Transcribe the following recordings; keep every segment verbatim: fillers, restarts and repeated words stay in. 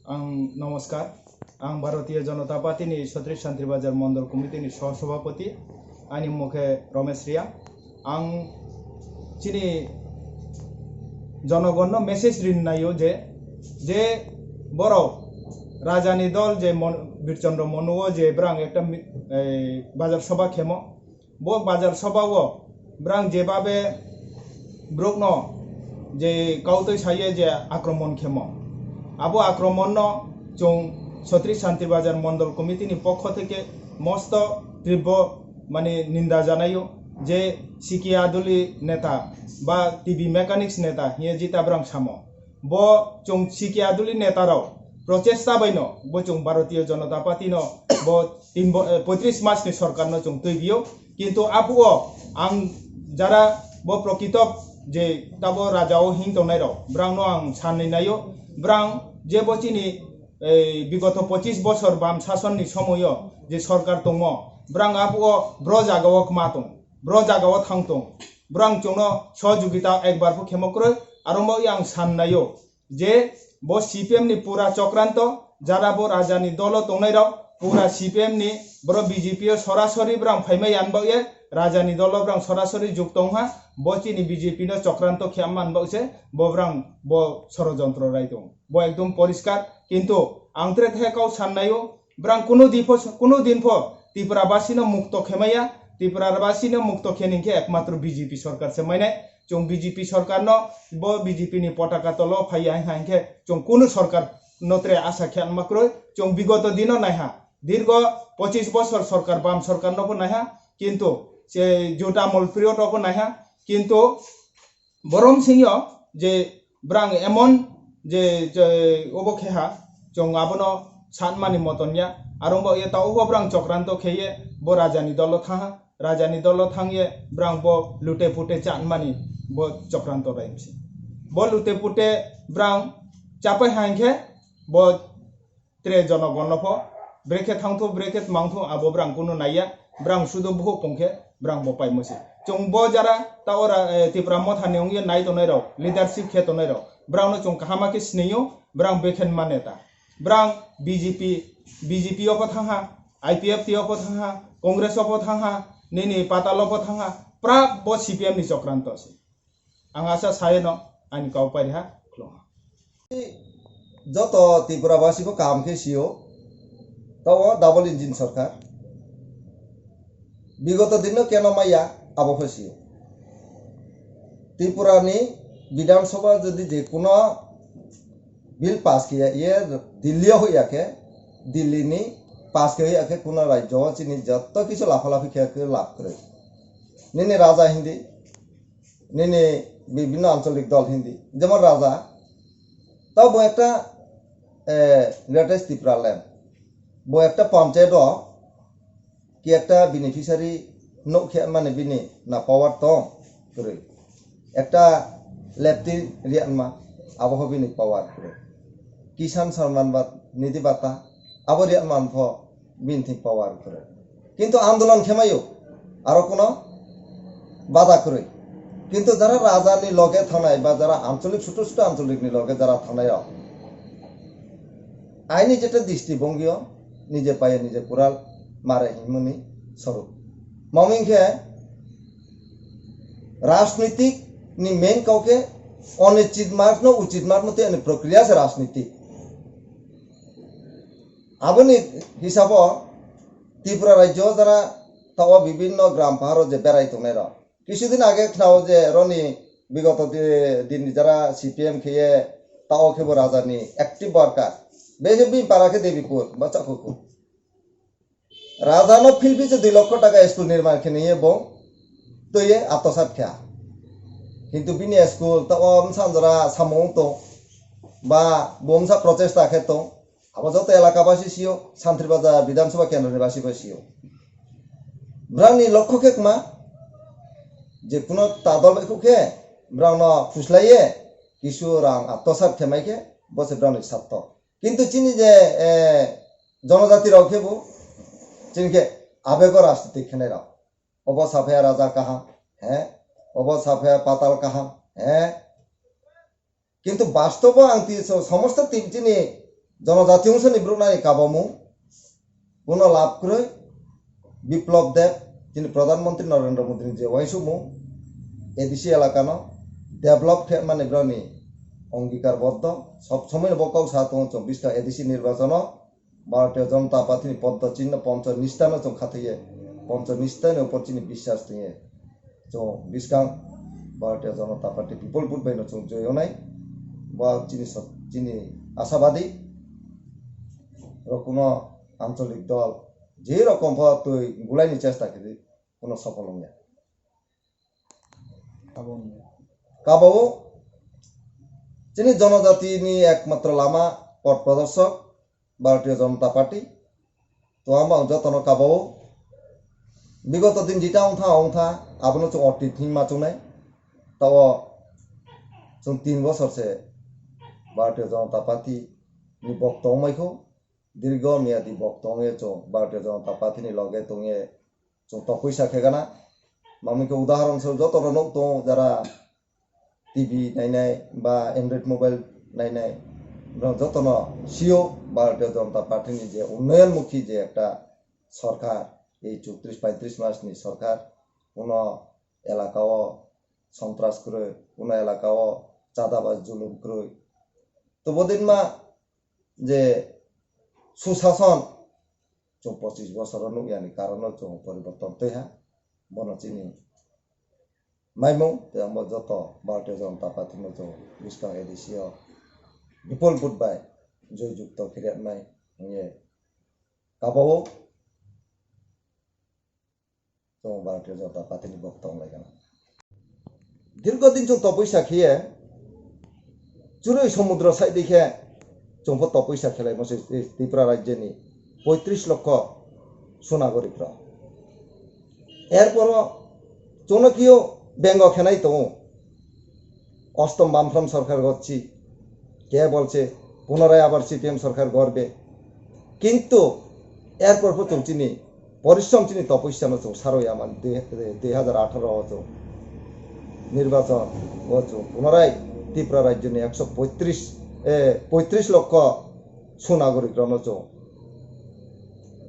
Ang namaskar. Ang Bharatiya Janata Party ni Chhatris Santri Bazar Mondol Committee ni Sah Sabhapati. Ani mokhe Romesh Riya. Ang chini jonogonno message rin naio je, je borok Rajani dol je Mon-, Birchandra Manu o je brang ekta mi-, ei, bazar sabha khemo. Bo bazar sabha o brang jebabe brokno je kautwi saye je akromon khemo. Abo akromonno chwng Chhatris Santri Bazar Mondol Committee ni pokho theke mosto tibro mane ninda janaio je C K Aduli neta ba T V mechanics neta hiye jita brang samo. Bo chwng C K Aduli neta rok prochesta bai no bo chwng Bharatiya Janata Party no bo tin bo, eh, poitris mas ni sorkar no chwng twi bio. Kintu apu o ang jara bo prokito je tabo raja o hing tongnai rok brang no ang sanni naio, brang je bo chini, eh, bigoto pochis bosor bam sason ni somoyo je sorkar tongmo, brang apu o bro jaga o kma tong, bro jaga o thang tong, brang chwngno sohojogita ekbar pho khemo kwrwi, aro mo yang san naio. Je bo C P M ni pura chokranto, jara bo raja ni dolo tongnai rok, pura C P M ni, boro B J P o sorasori brang phaimai yan bok ye, raja ni dolo brang sorasori juk tong ha, bo chini B J P no chokranto khe man bok se, bo brang bo sorojontro rai tong. Bo ekdom poriskar, kintu ang tere the kau san naio, brang kuno di pho, kuno din pho Tripura basi no mukto khe maya, Tripura basi no mukto khe ning khe ekmatro B J P sorkar se mainai, chwng B J P sorkar no, bo B J P ni potaka tolo phai ya hingkha hinkhe chwng kunu sorkar no tere asa khe anma kwrwi, chwng bigoto dino naiha, dirgo pochis bosor sorkar bam sorkar no bo naiha, kintu se Jyoti Amol period o bo naiha, kintu borom singyo je brang emon je, je obo kheha, chwng abono sanmani moton ya, arong bo ye ta obo brang chokranto kheye bo raja ni dolo thaha, raja ni dolo thang ye brang bo lute pute chanmani bo chokranto rai msi. Bo lute pute brang chapai hangkhe bo tere jonogonno pho brekhe thangthu, brekhe mangthu, abo brang kunu naiya, brang sudo buhuk pongkhe brang bo paimo se. Chwng bo jara ta ora, eh, Tipra Motha ni wngye nai tongnai rok, leadership khe tongnai rok, brang no chwng kahama khe siniyo, brang bekhen ma neta. Brang B J P, B J P o pho thangha, I P F T o pho thangha, Congress o pho thangha, nini patal o pho thangha, pra bo C P M ni chokranto se. Ang asa sayeno ani kau pariha khulumha. Joto Tripura basi bo kaham khe sio, tabo double engine sorkar. Bigoto dino keno maya abo pho sio. Tripura ni Bidhan Sabha jodi je kuno bill pass khe ya, ye Delhi o hoya khe, Delhi ni pass khe hoya khe kuno rajyo o chini joto kisu lafa lafi khe khe lab kwrwi. Nini raja hindi, nini bibhinno ancholik dol hindi, jemon raja, tao bo ekta, eh, Greatest Tipraland, bo ekta panchayat o ki ekta beneficiary nuk khe mani bini na power tong kwrwi, ekta lepti rianma abo ho bini power kwrwi, Kisan Samman Bhat-, Nidhi Bhatta abo rianma pho bini thing power kwrwi. Kintu andolon khemayo aro kuno bada kwrwi. Kintu jara raja ni loge thangnai ba jara ancholik, chutu chutu ancholik ni loge jara thangnai rok, aini jeta disti bongio nije paye nije kural mare himuni sorup. Maming khe rajnitik ni main kau khe onichit marg no uchit marg no tei ani prokriya se rajnitik. Aboni hisabo Tripura rajyo jara tao bibinno gram paharo je berai tongnai rok. Kisudin age khnao je roni bigoto di-, din jara C P M khe ye tao khe bo raja ni active worker. Bese bini para khe Debipur, ba Chakhuku. Raja no philphi se dui lokho taka school nirman khe niye bo twi ye atosat kha. Kintu bini school tao msa jora samung tong ba bo msa prochesta khe tong. Abo joto elaka basi sio, Santri Bazar Bidhan Sabha Kendro ni basi bo sio. Brang ni lokho khe kma, je kuno ta dol bai khe, brang no phuslai ye, kisu rang atosat khe mai khe, bo se brang ni satto. Kintu chini je, eh, jonojati rok khe bo, chini khe abego rajniti khenai rok. Obo saphaya raja kaham, he? Obo saphaya patal kaham, he? Kintu bastobo ang ti-, so-, somosto ti-, chini Jonojati wngsa ni bruk nai kabamung, kuno lab kwrwi, Biplab Deb, chini Pradhan Mantri Narendra Modi ni je uaisukmung, A D C elaka no develop khe mani brani ongikar boddo, sob somoi no bo kok sa tongo chwng biska A D C nirbachano, Bharatiya Janata Party ni poddo chinno poncho nista no chwng khathiye, poncho nista ni upor chini biswas tongye. Chwng biskang Bharatiya Janata Party people vote bai no chwng joy onai. Ba chini sat-, chini asabadi rok kuno ancholik dol je rokom pho twi gulaini chesta khedi kuno sofol wngya. Kabao chini jonojati ni ekmatro lama pot prodorshok Bharatiya Janata Party. To ama jotono kabao. Bigoto din jita ongtha ongtha abono chwng otit hinma chungnai. Tao chwng tin bosor se Bharatiya Janata Party ni bok tongmai kho. Dirgo miyadi bok tongye chwng Bharatiya Janata Party ni loge tongye chwng topwisa khe gana. Mamwi khe udaharon sw jotono nuk tongo jara T V nainai ba Android mobile nainai, borok jotono sio Bharatiya Janata Party ni je unnoyon mukhi je ekta sorkar, ei chowtris paitris mas ni sorkar, kuno elaka o sontras kwrwi, kuno elaka o chada ba julum kwrwi. To bodinma je susason chwng pochis bosoro nukyani karono chwng poriborton twiha, bono chini maimung tei omo joto Bharatiya Janata Party no chwng biskang A D C o bipul vote bai joy jukto khiryaknai hwnwi kabao. Chwng Bharatiya Janata Party ni bok tong lai gana. Dirgo din chwng topwisa khiye churui somudro side khe chwng pho topwisa khelai mo se Tripura rajya ni poitris lokho sunagorik rok. Erporo chwngno khiyo bengo khenai tongo. Ostom Bamfront sorkar gotchi, ke bolche punorai abar C P M sorkar gorbe. Kintu erpor pho chwng chini porishrom chini topwisa no chwng sarwi aman dui, dui hajar atharo o chwng nirbachon o chwng punorai Tripura rajyo ni ekso poitris, eh, poitris lokho sunagorik rok no chwng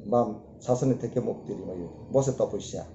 bam sasoni theke mukti rimaio. Bo se topwisa.